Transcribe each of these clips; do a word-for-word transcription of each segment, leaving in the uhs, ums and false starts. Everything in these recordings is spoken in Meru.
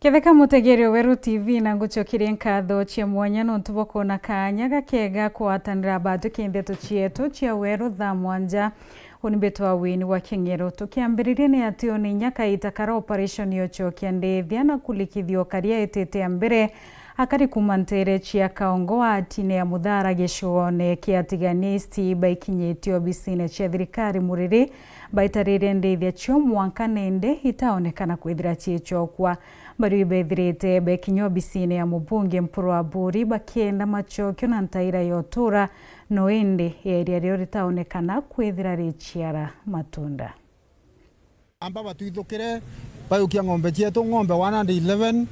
Ketheka mutegeeri o Weru T V, na ngucokerie nkatho cia mwanya nontu bwa kwona kaanya gakega kugwatanira batwi ki ndeto cietu cia Weru thaa mwanja. Uni mbitwa Wini wa King'ero. Tukiambiriria ni ati o ni inya kaita kara operation ya ucokia ndithia na kulikithia ukari aitite a mbere, akari kuuma nteere cia Kaongo waatine ya Muthara gicigoone kia Tigania East baikinyite obisine cia thirikari Muriri, baitarire ndithia cio mwanka nende itaonekana kwithira ciicokwa. Bariu ibethirite bekinya obisine ya mubunge Mpuru Aburi bakienda macokio na ntaira ya utura, no indi eria rio ritaonekana kwithira riciara matunda. Amba batwithukire, bayukia ng'ombe cietu, ng'ombe one hundred eleven,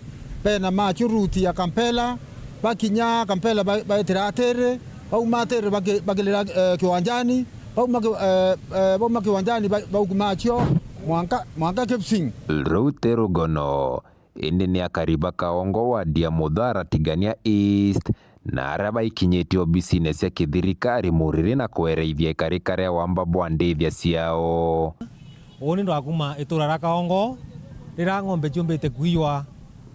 bena macio route ya Kampela, bakinya Kampela ba-, baitira Atiri, bauma Atiri baki-, bakilira, eh, kiwanjani, bauma ki-, eh, eh, bauma kiwanjani ba-, bauma macio mwanka, mwanka Kipsing. Ruu ti rugono, indi ni akari ba Kaongo wadi ya Muthara Tigania East, na aria baikinyite obisine cia kithirikari Muriri na kwereithia ikari karia wamba bwa ndithia ciao. Uuni ndwakuma itura ria Kaongo, riria ng'ombe ciumbite kuiywa,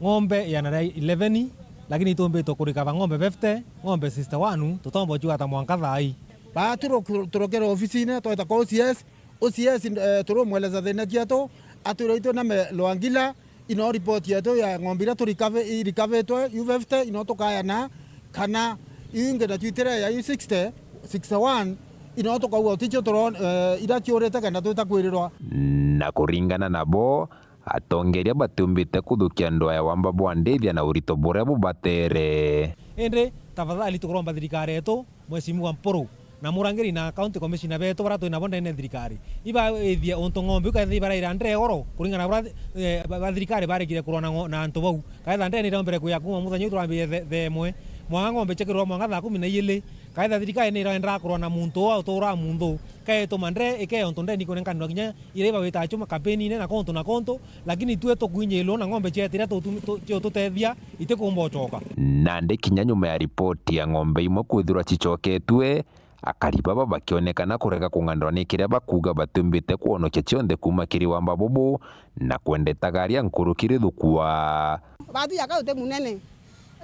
ng'ombe igana ria eleven, lakini itumbite kurikava ng'ombe fifty, ng'ombe sixty-one, tutomba ucigwata mwanka thaa ii. Baatwi ru-, turokere ofisine, tweta kwa O C S, O C S, eh, turumweleza thina cietu, atwira itwe na me Lwangila, ino report yetu ya ng'ombe iria turikave-, irikavitwe, yu fifty, ino tukayana, kana iu ingi nacio itire ya yu sixty, sixty-one, ino tukauga uticio turon-, eh, iria ciurite kenda twita kwirirwa. Na kuringana nabo, atongeria batiumbite kuthukia ndwaa ya wamba bwa ndithia na urito buria bubatere. Indi, tafadhali tukuromba thirikari yetu, Mheshimiwa Mpuru, na murangiri na county commissioner betu baria twi nabo ndene ya thirikari, ibaithie untu ng'ombe iu kethira ibaraira ndre goro kuringana na buria, eh, ba, ba thirikari barekire kurwa na ng'o-, na antu bau. Kaetha ndre ni iraombere kuya kuuma muthenya uu turambirie the, the imwe, mwanga ng'ombe ciakirwa mwanga thaa kumi na igiri. Kaetha thirikari ni iraenderea kurwa na muntu uu uturaa muntu, kaetuma ndre ikee untu ndre ni kunenkanirwa kinya iria ibawitaga ciuma kampeni-ine na kuntu na kuntu, lakini tue tukuinyilwa na ng'ombe cietu iria tutu-, tu-, ciututethia itikumba ucoka. Nandi kinya nyuma ya ripoti ya ng'ombe imwe kwithirwa cicoketue, akari baba bakionekana kurega kung'anirwa ni kiria bakuuga batiumbite kwonokia cionthe kuuma kiri wamba bubu na kwendeta gari ya nkuruki rithukua. Batu yaka uti munene.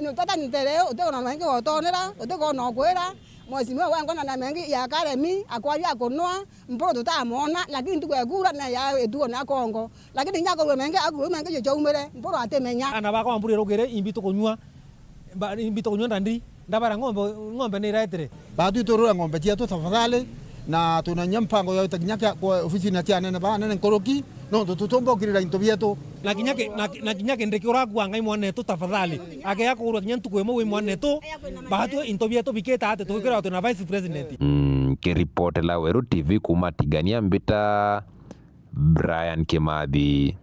Ni utata ntere, utikona mengi gotonera, utikona ukwira, mheshimiwa wengwa na mengi ya karemi, akwaria akunwa, Mpuru tutamwona, lakini ntuku ya kura na ya ituo na Kongo. Lakini inya akorwe mengi, akorwe mengi jo chaumire, Mpuru atimenya. Ana bakwa Mpuru irugire, imbi tukunywa, mba-, imbi tukunywa ndandi, ndabara ng'ombe, ng'ombe ni iretire. Batu turure ng'ombe cietu tafadhali, na twina inya mpango ya gwita kinya kia, kwa ofisine cia anene ba anene nkuruki, nontu tutumba ukirira into bietu. Na kinya ki-, na, na kinya Kindiki urakua Ngai mwanetu tafadhali. Akea kugurwa kinya ntuku imwe wi mwanetu, batu into bietu bikita ati tukwirwa twina vice president. Mm, kiripotera Weru T V kuuma Tigania Mbita, Brian Kimathi.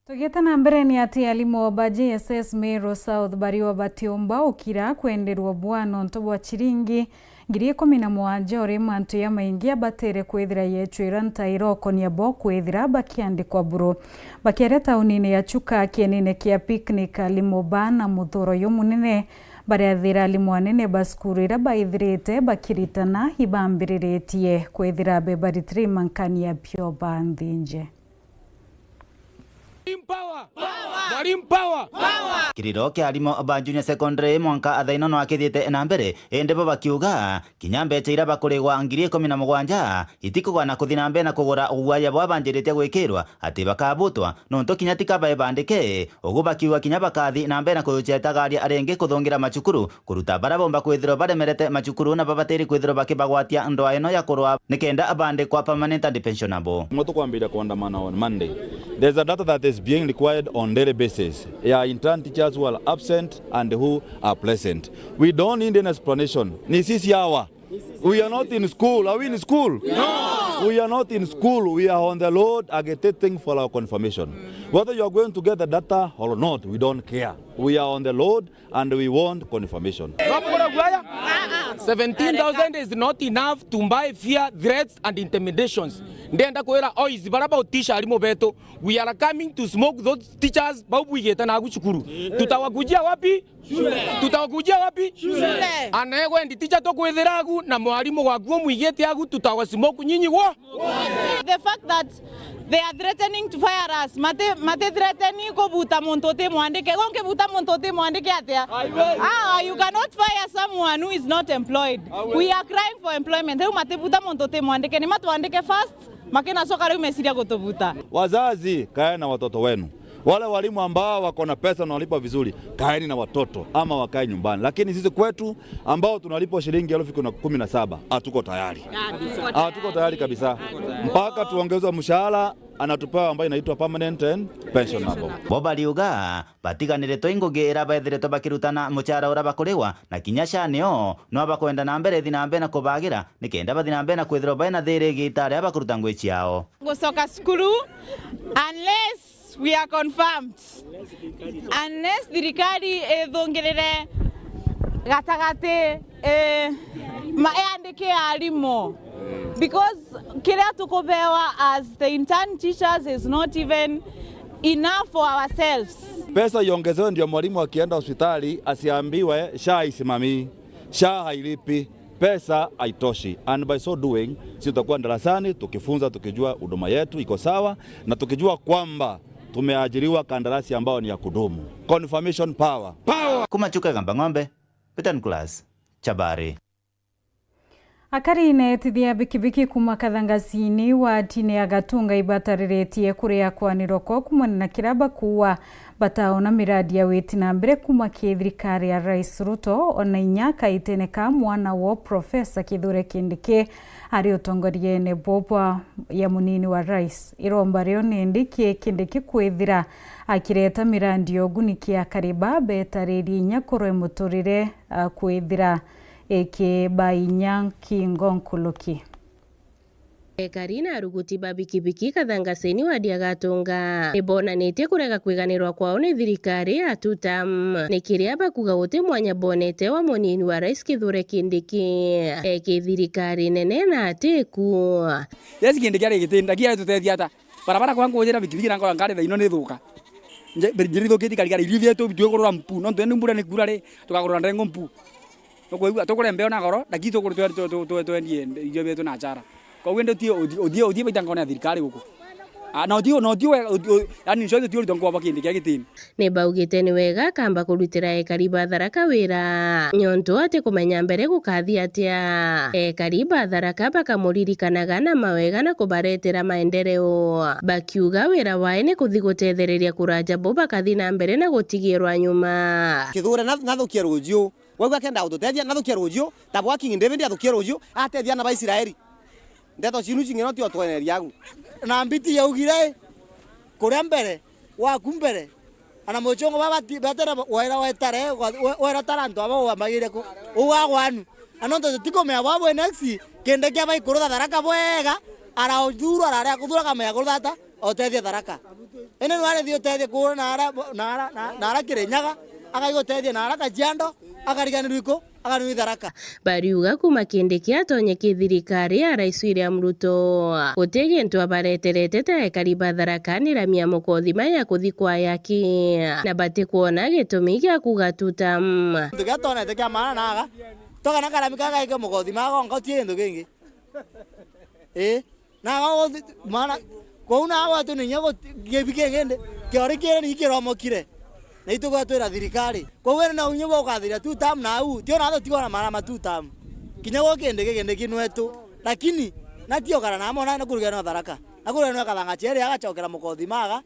Tugiete na mbere ni ati alimu ba J S S Meru South bariwa batiumba ukira kwenderwa bua nontu bwa chiringi ngiri ikumi na mugwanja uri mantu ya maingi abatere kwithira yechwira ntaira ukonia bo kwithira bakiandikwa buru. Bakiaria taunine ya Chuka kienine kia Picnic, alimu ba na muthuro jumunene bariathira alimu anene ba cukuru iria baithirite bakiritana ibambiriritie kwithira bebaritire imankania bio ba nthinje. Mwalimu power! Mwalimu power! Kiriro kia arimu ba Junior Secondary mwanka athaino no akithiite na mbere, indi bo bakiuga kinya mbecha iria bakurigwa ngiri ikumi na mugwanja itikugana kuthi na mbere na kugura uguaya bwa banjiritie gwikirwa ati bakabutwa, nontu kinya tika baibandike. Ugu bakiuga kinya bakathi na mbere na kujucetagaria aringi kuthungira macukuru kuruta baria bomba kwithirwa baremerete macukuru na babatiri kwithirwa bakibagwatia ndoa ino ya kurwa nikenda abandikwa permanent and pensionable. Mwe tukwambiria kuandamana on Monday. There's a data that is being required on daily basis ya intern teachers who are absent and who are present. We don't need any explanation. Ni sisi hawa. We are not in school. Are we in school? No. We are not in school. We are on the road agitating for our confirmation. Whether you are going to get the data or not, we don't care. We are on the road and we want confirmation. Seventeen thousand is not enough to buy fear, threats and intimidations. Ndenda kwira oizi bara bautisha arimu betu, we are coming to smoke those teachers bau bwigite nagu cukuru. Tutawakujia wapi? Shule. Tutawakujia wapi? Shule. Anegwendi teacher tukwithira agu na mwarimu waku umwigite agu, tutawasmoke nyinyi gwo. The fact that they are threatening to fire us, mati, mati threaten kubuta muntu uti mwandike. Gonke buta muntu uti mwandike atia? Ah, you cannot fire someone who is not employed. We are crying for employment. Riu matibuta muntu uti mwandike, ni matwandike first, makinacoka riu meciria gutubuta. Wazazi, kaeni na watoto wenu. Wale walimu ambao wako na pesa na wanalipwa vizuri, kaeni na watoto ama wakae nyumbani. Lakini sisi kwetu ambao tunalipwa shilingi elfu kumi na saba, hatuko tayari. Hatuko tayari kabisa. Mpaka tuongezwe mshahara, anatupewa ambayo inaitwa permanent and pensionable. Bo bariuga batiganiritwe ingugi iria bethiritwe bakirutana muchara uria bakurigwa, na kinya SHA nio no bakwenda na mbere ithi na mbere na kubagira, nikenda bathi na mbere na kwithirwa baina thiri igiita riria bakuruta ngugi ciao. Gucoka cukuru unless we are confirmed. Unless thirikari ithungirire gatagati, eh, ma-, yandike arimu. Because kiria tukubewa as the intern teachers is not even enough for ourselves. Pesa iongezewe ndio mwalimu akienda hospitali asiambiwe SHA isimamii. SHA hailipi, pesa haitoshi. And by so doing, si tutakuwa darasani tukifunza, tukijua huduma yetu iko sawa, na tukijua kwamba tumeajiriwa kandarasi ambayo ni ya kudumu. Confirmation power. Power! Kuma Chuka Igamba Ng'ombe, Peter Nicholas, Chabari. Akari na etithia bikibiki kuma Kathangasini, wardini ya Gatunga, ibatariritie kuria kwanirwa kwao kumania na kiria bakuuga bataona miradi ya witi na mbere kuma ki thirikari ya Rais Ruto, ona inya kaitene ka mwana wo Professor Kithure Kindiki ari utongoriene bubwa ya munini wa rais. Iromba rio nindi ki Kindiki kwithira akireta miradi ya uguni ki akari ba betaririe inya kurwe muturire, a, kwithira ikiba inya nkingo nkuluki. Ekari na aruguti ba bikibiki Kathangaseni wadi ya Gatunga nibonanitie kurega kwiganirwa kwao ni thirikari ya two term. Ni kiria bakuga guti mwanya bonete wa munini wa rais Kithure Kindiki eki thirikari nene na atiku. Yes, Kindiki ari gitini, lakini aritutethia ata? Barabara kwa nkujira bikibiki na nkora ngari thaino ni thuka. Nje, njiri thukitie karigari, irio thietu bitwigurura mpu, nontu ni mbura ni kura ri, tukagurura ndengu mpu. Tukwigua, tugure mbeo na goro, lakini tugure twe-, twe-, twe-, twe-, twendie irio bietu na achara. Koguo indi uti-, uthi-, uthie, uthie baita nkona ya thirikari guku. Ah, na uti-, na uti we-, uti-, u-, yani, in short, uti uritongo wa bakindi kia gitini. Nibaugite ni wega akamba kurutira ekari ba Tharaka wira, niontu ati kumenya mbere gukathi atia. Ekari ba Tharaka bakamuririkanaga na mawega na kubaretera maendeleo, bakiuga wira wae ni kuthi gutethereria kuraja bo bakathi na mbere na gutigirwa nyuma. Kithure na-, nathukia rujiu. Waigua akenda gututethia, nathukia rujiu, ta bwa King David athukia rujiu, atethia ana ba Israeli. Ndeto ciinu cing'eno tio tweneria agu. Na mbiti yaugire, kuria mbere, waku mbere, ana muchongo baba ti-, betere waira wetare, wa-, wa-, waira tara antu aba wamagire ku, uu agwanu. Na nontu tutikumenya bwa bwe next, kindi kia bai kurutha Tharaka bwega, arathurwa, araria kuthura kamenya kurutha ata, otethia Tharaka. Indi nwarithi utethia kuura na ara, na ara, na, na ara Kirinyaga, akaigutethia na ara Kajiado, akariganirwa iku, akariganirwa Tharaka. Bariuga kuma kindi kiatonye ki thirikari ya Rais William Ruto, guti gintu abareterete ta ekari ba Tharaka ni ramia mukothima ya kuthikwa yaki, na batikwona gitumi gia kuga two term. Gintu kia tonete kia maana naga, togana karami kaga ike mukothima agonka utie gintu kingi. Ii. Na agothi-, mwana, kwou na agwatwe ni inya guti-, gibi kingi ndi, kiori kiri ni kiromokire. Na itu gwatwira thirikari. Kwou indi na unye bukathiria two term na au, tio na tutigwa na marama two term. Kinya gwo kindi gigi ni kinwetu. Lakini, na tio kara na mona na kurugana na Tharaka. Na kurugana na Kathanga chere agachokera mukothi maga.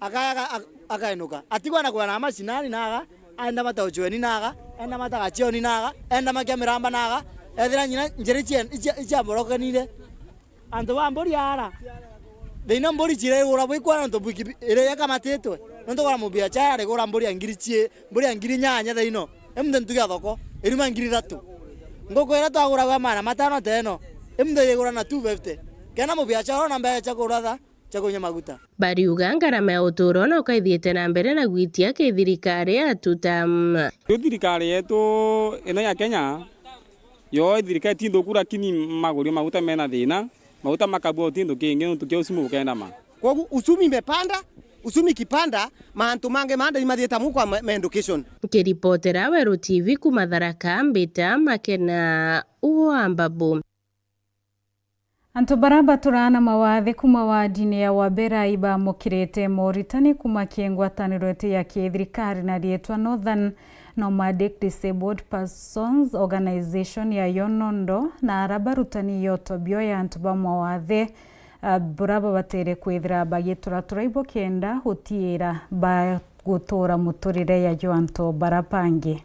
Aka-, aka-, aka-, akaenuka. Atigwa na kwena mashinani naga, aenda mata ucweni naga, aenda mata gachioni naga, aenda makia miramba naga, ethira nyina njira ichia, ichia, ichiamborokanire. Antu ba mburi ara. Thaino mburi chirigura bwikwa nontu bwiki-, iria ikamatitwe. Nontu gura mubiachara arigura mburi ya ngiri chi-, mburi ya ngiri nyanya thaino. Emuthe ntuge ya thoko, iruma ngiri ithatu. Nguku iria twaguraga maana matano teno, emuthe yigura na two fifty. Kena mubiachara ona mbecha kuratha, Kunya maguta. Bariuga ngarama ya uturo no kaithiite na mbere na gwitia ki thirikari ya Tutam. Yo thirikari yetu ino ya Kenya, yo thirikari ti nthuku, lakini magurio maguta mena thina, maguta makabua uti nthu kingi nontu kia ucumi ukendama. Kogu ucumi imepanda, ucumi ikipanda, mantu mangi manda imathieta mu kwa ma-, ma education. Nkiripotera Weru T V kuma Tharaka, mbita Makena wa Mbabu. Antu bara baturaa na mawathe kuma wardini ya Wabera ibamukirite moritani kuma ki ngwataniro iti ya kithirikari na riitwa Northern Nomadic Disabled Persons Organization ya Yonondo, na ara barutani yotobio ya antu ba mawathe, ah, bura babatere kwithira bagituratura ibo kenda gutiira bagutura muturire ya jo antu bara bangi.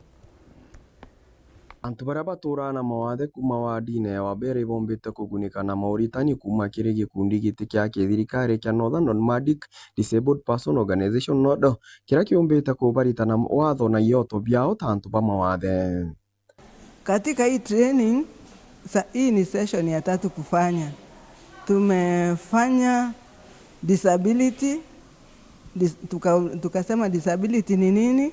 Antu baria baturaa na mawathe kuuma wardine ya Wabera ibombite kugunika na mauritani kuuma kiri gikundi giti kia kithirikari kia Northern Nomadic Disabled Person Organization, NODO, kiria kiumbite kubaritana watho na ioto biao ta antu ba mawathe. Katika hii training, sa-, hii ni session ya tatu kufanya. Tumefanya disability, dis-, tuka-, tukasema disability ni nini,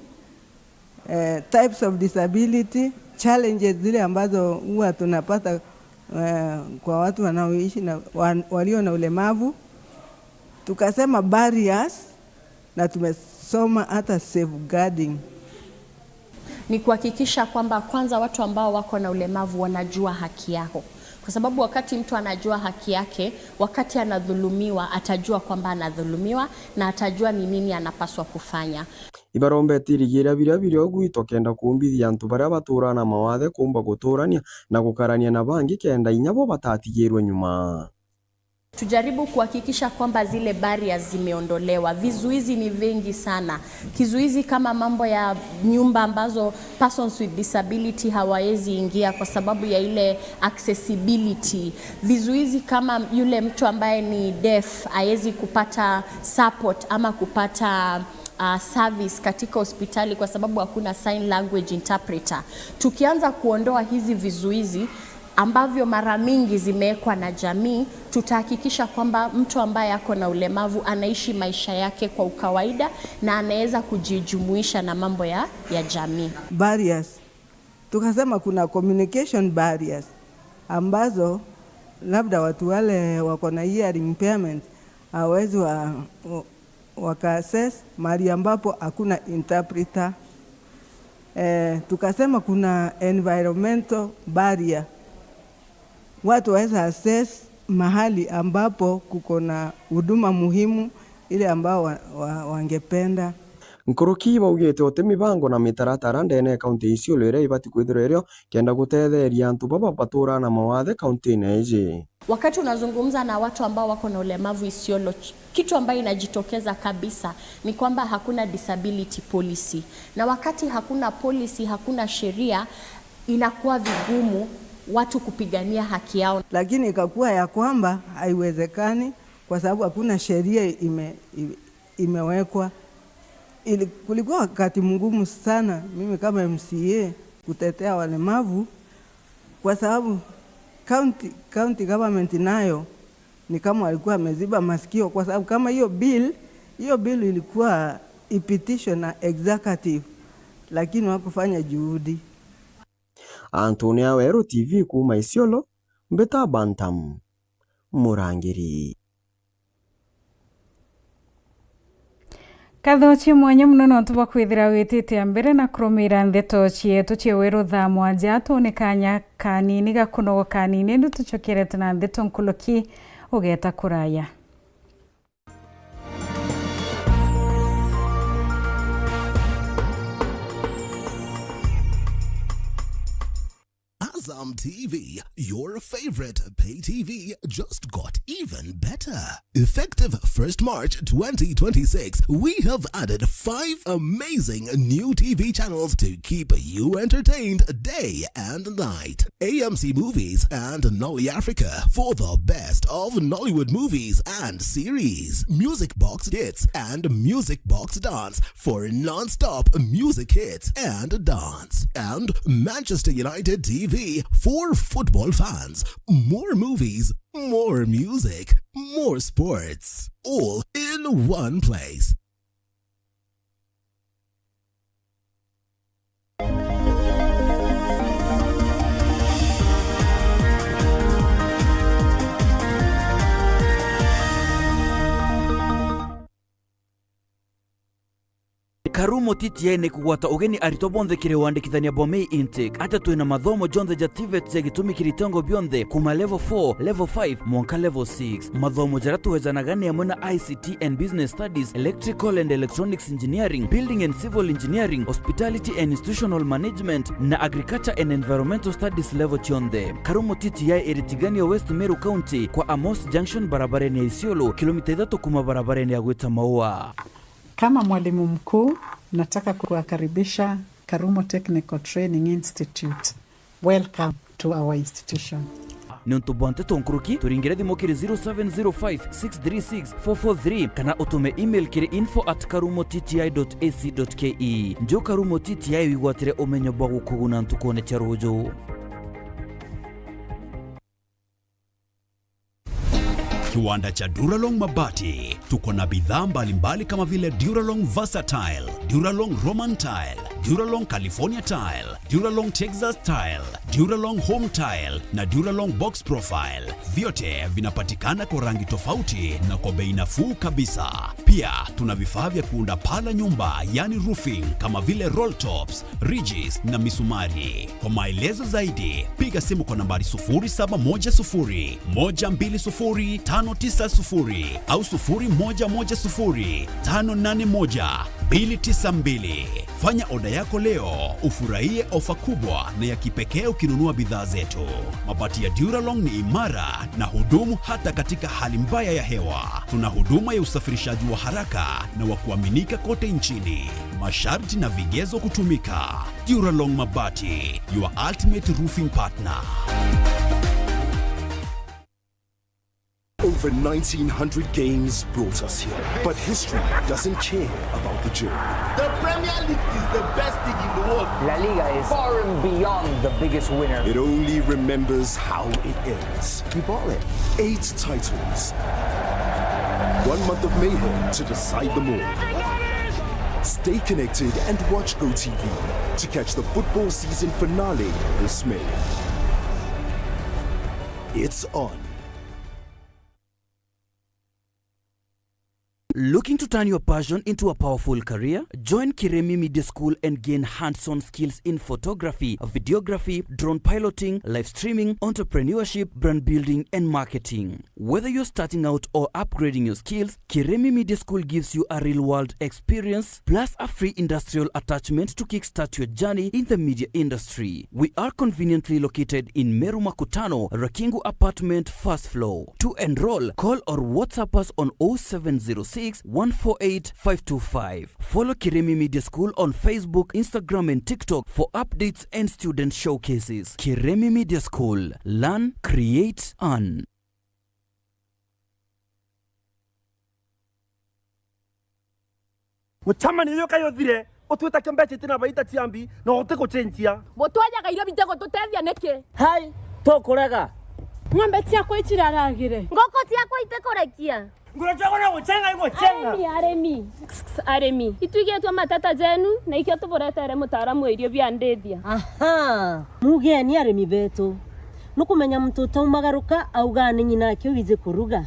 eh, types of disability, challenges zile ambazo huwa tunapata, eh, kwa watu wanaoishi na, wa-, walio na ulemavu. Tukasema barriers, na tumesoma hata safeguarding. Ni kuhakikisha kwamba kwanza watu ambao wako na ulemavu wanajua haki yao, kwa sababu wakati mtu anajua haki yake, wakati anadhulumiwa, atajua kwamba anadhulumiwa na atajua ni nini anapaswa kufanya. Ibarombete irigiria biria biri o gwitu kenda kuumbithia antu baria baturaa na mawathe kuumba guturania na gukarania na bangi kenda inya bo batatigirwe nyuma. Tujaribu kuhakikisha kwamba zile barriers zimeondolewa. Vizuizi ni vingi sana. Kizuizi kama mambo ya nyumba ambazo persons with disability hawawezi ingia kwa sababu ya ile accessibility. Vizuizi kama yule mtu ambaye ni deaf hawezi kupata support ama kupata, ah, service katika hospitali kwa sababu hakuna sign language interpreter. Tukianza kuondoa hizi vizuizi, ambavyo mara mingi zimewekwa na jamii, tutahakikisha kwamba mtu ambaye ako na ulemavu anaishi maisha yake kwa ukawaida na anaweza kujijumuisha na mambo ya, ya jamii. Barriers. Tukasema kuna communication barriers ambazo labda watu wale wako na hearing impairment hawawezi wa, wa, waka-access mahali ambapo hakuna interpreter. Eh, tukasema kuna environmental barrier. Watu waweza access mahali ambapo kuko na huduma muhimu ile ambao wa, wa, wangependa. Nkuruki baugite uti mibango na mitaratara ndene ya kaunti ya Isiolo iria ibati kwithirwa irio kenda gutetheria antu baba baturaa na mawathe kauntine iji. Wakati unazungumza na watu ambao wako na ulemavu Isiolo, ch-, kitu ambayo inajitokeza kabisa ni kwamba hakuna disability policy. Na wakati hakuna policy, hakuna sheria, inakuwa vigumu watu kupigania haki yao. Lakini ikakuwa ya kwamba haiwezekani kwa sababu hakuna sheria ime-, ime-, imewekwa. Ili-, kulikuwa wakati mgumu sana mimi kama M C A kutetea walemavu, kwa sababu county, county government nayo ni kama walikuwa wameziba masikio, kwa sababu kama hiyo bill, hiyo bill ilikuwa ipitishwe na executive, lakini hawakufanya juhudi. Anthony Aweru, T V kuuma Isiolo, mbita Bantam, Murangiri. Kathochie mwanya mono nontu bwa kwithira witite mbere na kurumira ndeto cietu cia Weru thaa mwanja. Tuni kanya kanini ga kunogoka kanini, indi tucokerete na ndeto nkuluki, ugeta kuraya. Azam T V, your favorite pay T V, just got even better. Effective first March twenty twenty-six, we have added five amazing new T V channels to keep you entertained day and night. A M C Movies and Nolly Africa for the best of Nollywood movies and series. Music Box Hits and Music Box Dance for non-stop music hits and dance. And Manchester United T V For football fans, more movies, more music, more sports, all in one place. Karumo T T I ni kugwata ugeni aritwa bonthe kiri wandikithania bwa May intake. Ata twina mathomo jonthe ja TVET ja gitumi kiri itengo bionthe, kuma level four, level five, mwanka level six. Mathomo jaria tuwejanaga ni amwe na I C T and Business Studies, Electrical and Electronics Engineering, Building and Civil Engineering, Hospitality and Institutional Management, na Agriculture and Environmental Studies level cionthe. Karumo T T I iri Tigania, West Meru County, kwa Amos Junction, barabarene ya Isiolo, kilomita ithatu kuma barabarene ya gwita Maua. Kama mwalimu mkuu, nataka kuwakaribisha Karumo Technical Training Institute. Welcome to our institution. Niuntu bwa nteto nkuruki, turingire thimu kiri zero seven zero five six three six four four three kana utume email kiri info at karumo T T I dot A C dot K E. Nju Karumo T T I wigwatire umenyo bwa gukuguna ntukune cia ruju. Kiwanda cha Duralong Mabati. Tuko na bidhaa mbalimbali kama vile Duralong Versatile, Duralong Roman Tile, Duralong California Tile, Duralong Texas Tile, Duralong Home Tile na Duralong Box Profile. Vyote vinapatikana kwa rangi tofauti na kwa bei nafuu kabisa. Pia tuna vifaa vya kuunda paa la nyumba, yani roofing, kama vile roll tops, ridges na misumari. Kwa maelezo zaidi, piga simu kwa nambari sufuri saba moja sufuri, moja mbili sufuri, tano tisa sufuri au sufuri moja moja sufuri, tano nane moja, mbili tisa mbili. Fanya oda yako leo, ufurahie ofa kubwa na ya kipekee ukinunua bidhaa zetu. Mabati ya Duralong ni imara na hudumu hata katika hali mbaya ya hewa. Tuna huduma ya usafirishaji wa haraka na wa kuaminika kote nchini. Masharti na vigezo kutumika. Duralong Mabati, your ultimate roofing partner. Over nineteen hundred games brought us here, but history doesn't care about the journey. The Premier League is the best league in the world. La Liga is far and beyond the biggest winner. It only remembers how it ends. We bought it. Eight titles. One month of mayhem to decide them all. Stay connected and watch GoTV to catch the football season finale this May. It's on. Looking to turn your passion into a powerful career? Join Kiremi Media School and gain hands-on skills in photography, videography, drone piloting, live streaming, entrepreneurship, brand building, and marketing. Whether you're starting out or upgrading your skills, Kiremi Media School gives you a real-world experience plus a free industrial attachment to kickstart your journey in the media industry. We are conveniently located in Meru Makutano, Rakingu Apartment, first floor. To enroll, call or WhatsApp us on oh seven zero six, one four eight, five two five. Follow Kiremi Media School on Facebook, Instagram, and TikTok for updates and student showcases. Kiremi Media School. Learn, create, earn. Mucemanio uyu kai uthire, utwita kia mbeca itina baita cia mbi, na utigucenjia. Mutwajaga irio bitigututethia niki? Hai, tukurega. Ng'ombe ciakwa iciraragire. Nguku ciakwa itikurekia. Nguru ciakwa no gucenga igucenga. Arimi, arimi. Arimi. Itwigitwe mateta jenu, na ikio tuburetere mutaaramu wa irio bia ndithia. Aha. Mugeni arimi betu. Nukumenya muntu utaumagaruka augaa ni nyina ake wiji kuruga.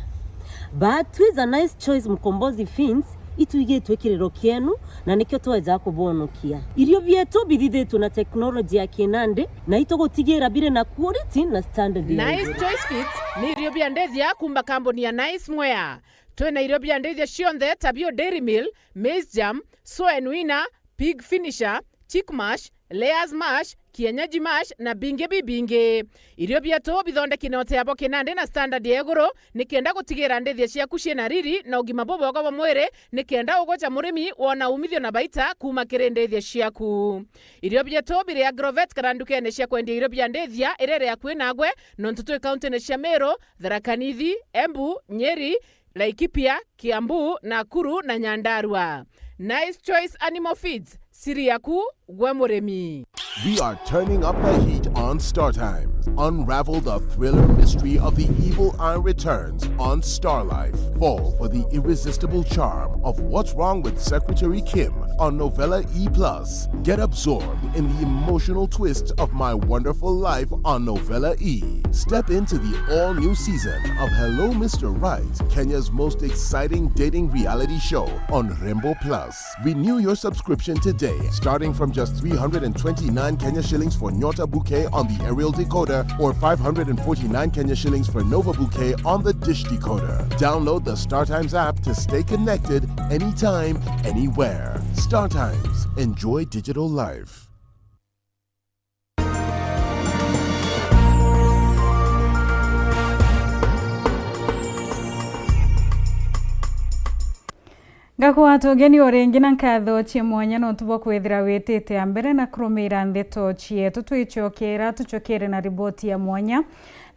But twi za Nice Choice Mkombozi Feeds, itwigitwe kiriro kienu, na nikio tweja kubonokia. Irio bietu bithithitwe na teknoloji ya kinandi, na itugutigira biri na quality na standard ya iguru. Nice Choice Feeds ni irio bia ndithia kuma kambuni ya Nice Mwea. Twina irio bia ndithia cionthe ta bio Dairy Meal, Maize Germ, Soen Winner, Pig Finisher, Chick Mash, Layers Mash, Kienyeji Mash na bingi bibingi. Irio bietu bithondeki na uteabo kinandi na standard ya iguru, nikenda gutigira ndithia ciaku ciina riri na ugima bubwega bwa mwiri, nikenda ugweja murimi wona umithio na baita kuma kiri ndithia ciaku. Irio bietu biri Agrovet kana ndukene cia kwendia irio bia ndithia iria iri akui nagwe, nontu twi kauntine cia Meru, Tharaka Nithi, Embu, Nyeri, Laikipia, Kiambu, Nakuru na Nyandarua. Nice Choice Animal Feeds, siri yaku gwe murimi. We are turning up the heat on Star Times. Unravel the thriller mystery of the evil eye returns on Star Life. Fall for the irresistible charm of What's Wrong with Secretary Kim on Novella E plus. Get absorbed in the emotional twist of My Wonderful Life on Novella E. Step into the all-new season of Hello Mister Right, Kenya's most exciting dating reality show on Rembo Plus. Renew your subscription today, starting from just three hundred and twenty-nine Kenya shillings for Nyota Bouquet on the aerial decoder or five hundred and forty-nine Kenya shillings for Nova Bouquet on the dish decoder. Download the StarTimes app to stay connected anytime, anywhere. StarTimes. Enjoy digital life. Ngakugwata ugeni o ringi na nkatho cia mwanya nontu bwa kwithira witite a mbere na kurumiira ndeto cietu. Twicokera, tucokere na riboti ya mwanya.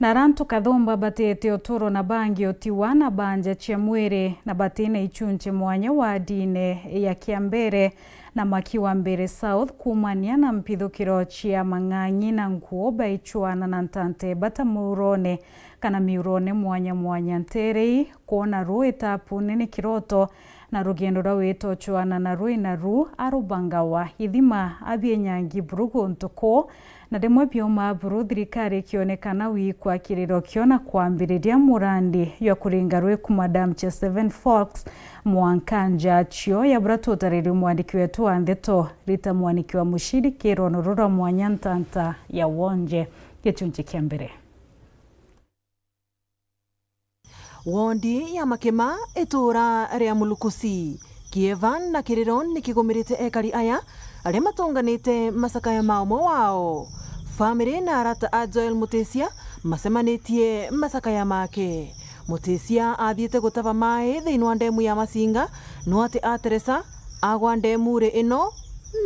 Na ara antu kathumba batite uturo na bangi utiwa na banja cia mwiri na batina ichunchi mwanya wadine ya Kiambere na Makiwa Mbere South, kuumania na mpithukiro cia mang'ang'i na nkuo baichwana na ntante bata murone kana miurone mwanya mwanya. Nterei kwona ruu itapune ni kiroto, na rugendo rwa witochwana na rwina ru arubangawa ithima abienyangi buru guntu kuu, na rimwe bioma buru thirikari ikionekana wikwa kiriro kio na kwambiriria murandi jwa kuringa rwi kuma dam cia Seven Forks mwanka nja cio ya bura tutariri mwandiki wetu wa ndeto Rita Mwaniki wa Mushiri kirono rura mwanya ntanta ya Wonje gichunchi kia mbere. Wondi ya Makima, ituura ria Mulukusi, kieva na kiriro ni kigumirite ekari aya aria matunganite macakaya ma umwe wao. Family na arata a Joel Mutisia macemanitie macakaya make. Mutisia athiite gutava mai thiini wa ndemu ya Masinga, no ati ateresa agwa ndemure ino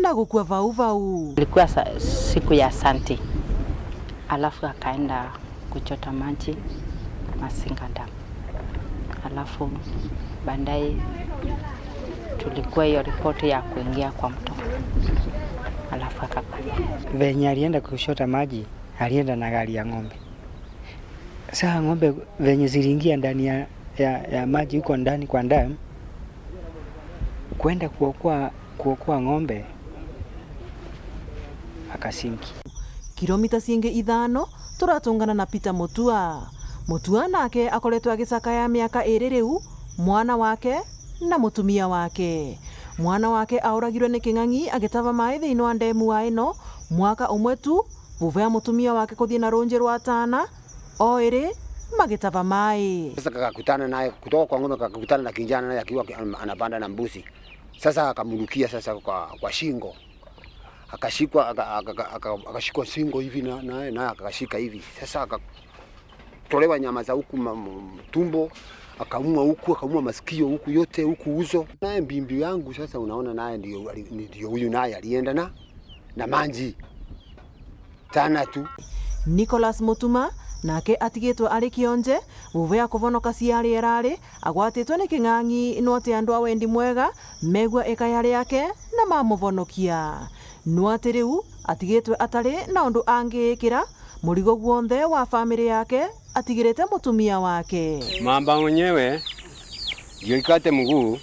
na gukua vau vau. Ilikuwa sa-, siku ya Sunday, alafu akaenda kuchota maji Masinga Dam, alafu baadaye tulikuwa hiyo ripoti ya kuingia kwa mto, alafu akakufa. Venye alienda kuchota maji, alienda na gari ya ng'ombe. Saa ng'ombe venye ziliingia ndani ya, ya, ya maji huko ndani kwa dam, kwenda kuokoa, kuokoa ng'ombe, akasinki. Kilomita ciingi ithano turatungana na Peter Mutua. Mutua nake akoretwe agicakaya miaka iri riu, mwana wake na mutumia wake. Mwana wake auragirwe ni king'ang'i agitava mai thiini wa ndemu wa ino mwaka umwe tu, vuva ya mutumia wake kuthii na runji rwa Tana, o iri magitava mai. Sasa kakakutana naye, kutoka kwa ng'ombe kakakutana na kijana naye akiwa ki-, ana-, anapanda na mbuzi. Sasa akamurukia sasa kwa, kwa shingo. Akashikwa, aka-, aka-, aka-, aka-, akashikwa shingo hivi na, naye, naye akashika hivi. Sasa akatolewa nyama za huku ma-, m-, tumbo, akaumwa huku, akaumwa masikio huku yote, huku uso. Naye bibi yangu sasa unaona naye ndio ali-, ndio huyu naye alienda na, na manji. Tana tu. Nicholas Mutuma nake atigitwe ari kionje, vuva ya kuvonoka ciari erari, agwatitwe ni king'ang'i, no ati andu a wendi mwega megua ikaya riake na mamuvonokia. No ati riu atigitwe atari na undu angiikira murigo gwonthe wa family yake atigirite mutumia wake. Mamba mwenyewe ndio ikate mguu,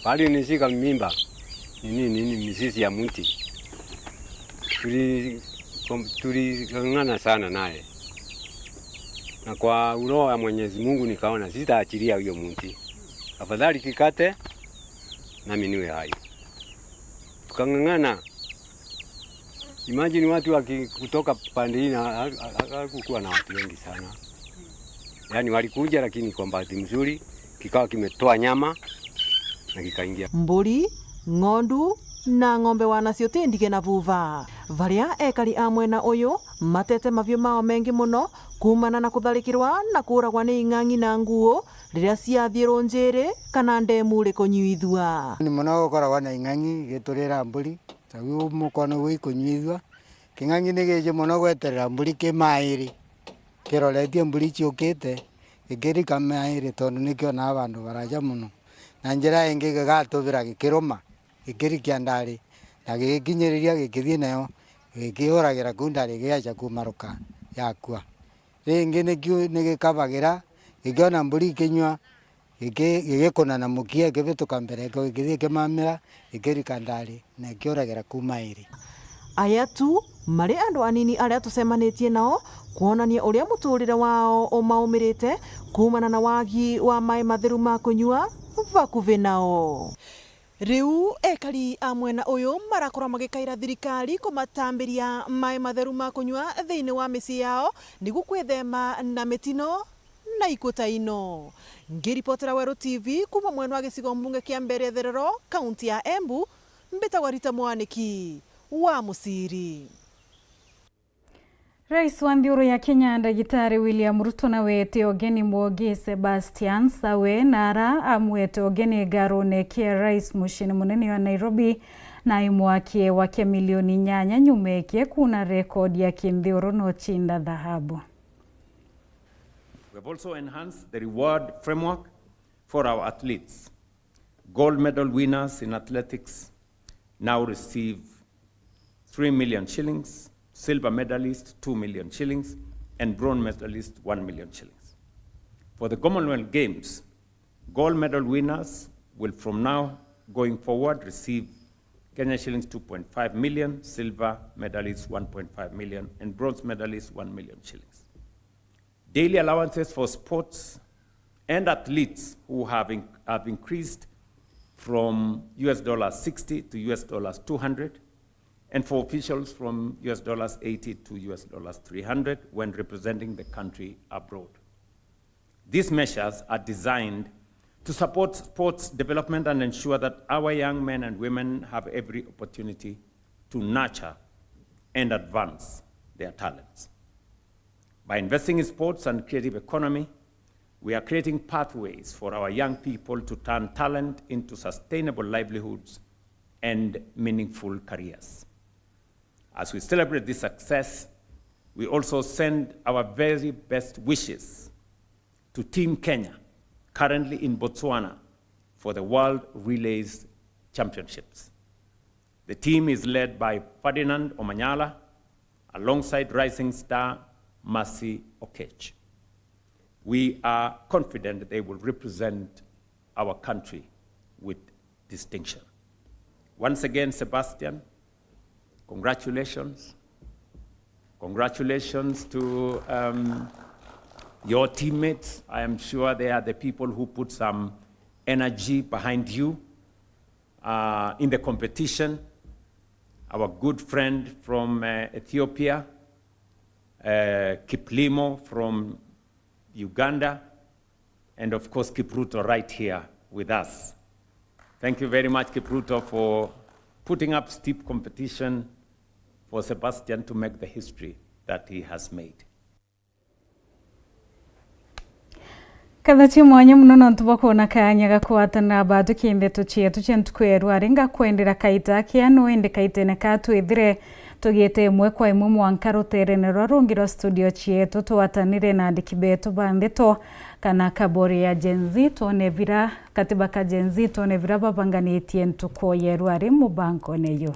bali nishika mimba. Ni nini? Ni mizizi ya mti. Tuli-, kom-, tuling'ang'ana sana naye. Na kwa uroho ya Mwenyezi Mungu nikaona sitaachilia huyo mti. Afadhali kikate, nami niwe hai. Tukang'ang'ana. Imagine watu waki-, kutoka pande hii na ha-, ha-, hakukuwa na watu wengi sana. Yaani walikuja, lakini kwa bahati mzuri, kikawa kimetoa nyama na kikaingia. Mburi, ng'ondu na ng'ombe wanacio ti ndige na vuva. Varia ekari a mwena uyu matete maviu mao mengi muno kuumana na kutharikirwa na kuuragwa ni ing'ang'i na nguu riria ciathii runjiri kana ndemuri kunyuithua. Ni muno gukoragwa na ing'ang'i igiturira mburi, ta uu mukono uu ikunyuithua. King'ang'i ni giji muno gweterera mburi ki mairi. Kiroretie mburi ciukite, gikirika mairi tondu nikionaa bandu baraja mono. Na njira ingi gigatubira gikiruma, gikirikia ndari, na gigikinyiriria gikithii nayo, gikiuragira kuu ndari giaja kumaruka yakua. Ringi nikiu nigikabagira, gikiona mburi ikinyua, giki-, gigikuna na mukia, ikibituka mbere, gikithii ikimamira, gikirika ndari, na ikiuragira kuu mairi. Aya tu mari andu anini aria tucemanitie nao, kwonania uria muturire wao umaumirite kuumana na wagi wa mai matheru ma kunyua bakuvi nao. Riu ekari a mwena uyu marakorwa magikaira thirikari kumatambiria mai matheru ma kunyua thiini wa micii yao, niguo kwithema na mitino na ikuta ino. Ngiripotera Weru T V kuuma mwena wa gicigo mbunge kia Mbeere ya Itherero, kaunti ya Embu, mbitagwa Rita Mwaniki wa Muciri. Rais wa nthiguru ya Kenya, Ndagitari William Ruto, nawe ete ugeni mwogi Sebastian Sawe, na ara amwete ugeni ngarune kia rais muciini munene wa Nairobi, na imwakie wa kia milioni inyanya nyuma ekie kuuna record ya kinthiguru na ucinda thahabu. We have also enhanced the reward framework for our athletes. Gold medal winners in athletics now receive three million shillings, silver medalist two million shillings, and bronze medalist one million shillings. For the Commonwealth Games, gold medal winners will from now going forward receive Kenya shillings two point five million, silver medalists one point five million, and bronze medalists one million shillings. Daily allowances for sports and athletes who have in-, have increased from U S dollars sixty to U S dollars two hundred, and for officials from U S dollars eighty to U S dollars three hundred when representing the country abroad. These measures are designed to support sports development and ensure that our young men and women have every opportunity to nurture and advance their talents. By investing in sports and creative economy, we are creating pathways for our young people to turn talent into sustainable livelihoods and meaningful careers. As we celebrate this success, we also send our very best wishes to Team Kenya, currently in Botswana, for the World Relays Championships. The team is led by Ferdinand Omanyala alongside rising star Mercy Oketch. We are confident they will represent our country with distinction. Once again, Sebastian, congratulations. Congratulations to, um, your teammates. I am sure they are the people who put some energy behind you, uh, in the competition. Our good friend from, uh, Ethiopia, uh, Kiplimo from Uganda, and of course Kipruto right here with us. Thank you very much, Kipruto, for putting up steep competition for Sebastian to make the history that he has made. Kathaci mwanya mono nontu bwa kwona kaanya ga kugwatanira batwi ki ndeto cietu cia ntuku ya rwari. Ngakwendera kaita kianu, indi kaitene ka twithire tugiite imwe kwa imwe mwanka ruterene rwa rungi rwa studio cietu, tugwatanire na andiki betu ba ndeto kana kaburi ya Gen Z, twone bira, katiba ka Gen Z, twone bira babanganitie ntuku ya rwari mubangone yu.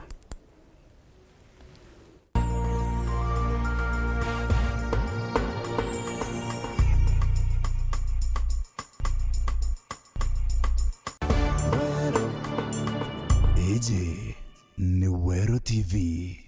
Iji ni Weru T V.